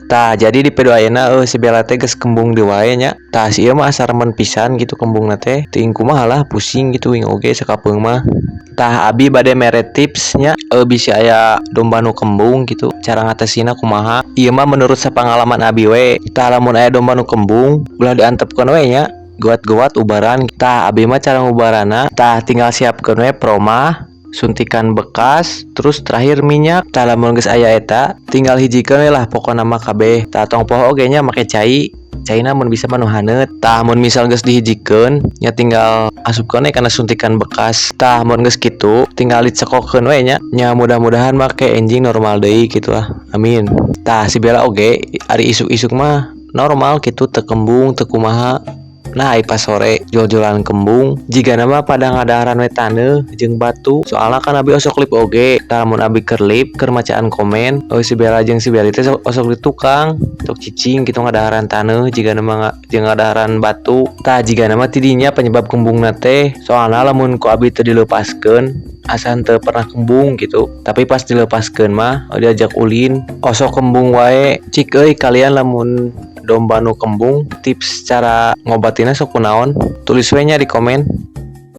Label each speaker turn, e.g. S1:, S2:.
S1: Tah, jadi di video ayeuna si Bella teh geus kembung deui wae nya. Tah, si ieu mah asa remen pisan gitu kembungna teh. Teuing kumaha lah, pusing gitu uing oge sakapeung mah. Tah, abi bade mere tips nya, bisi aya domba nu kembung gitu, cara ngatasina kumaha. Ieu mah menurut sapangalaman abi we. Tah, lamun aya domba nu kembung, ulah diantepkeun we nya. Goat-goat ubaran. Tah, abi mah cara ngubaranna, tah, tinggal siapkeun we promah, suntikan bekas, terus terakhir minyak. Tah, lamun geus aya eta, tinggal hijikeun we lah pokona mah kabeh. Tah, tong poho oge nya make cai. Caina mun bisa mah nu haneut. Tah, mun misal geus dihijikeun nya, tinggal asupkeun we kana suntikan bekas. Tah, mun geus kitu tinggal dicekokeun we nya. Nya, mudah-mudahan make enjing normal deui kitu lah, amin. Tah, si Bella oge ari isuk-isuk mah normal gitu, teu kembung, teu kumaha. Nah, ai pas sore jol-jolan kembung, jigana mah pada ngadaharan we taneuh jeung batu. Soalna kan abi osok live oge. Tah, lamun abi keur live, keur macaan komen, oh, si Bella jeung si Beli teh osok di tukang, sok cicing gitu ngadaharan taneuh jigana mah jeung ngadaharan batu. Tah, jigana mah tidinya penyebab kembungna teh, soalna lamun ku abi teu dilepaskeun asa teu pernah kembung gitu. Tapi pas dilepaskeun mah, oh, diajak ulin osok kembung wae. Cik euy, kalian lamun domba nu kembung, tips cara ngobatina sok kunaon? Tulis we nya di komen.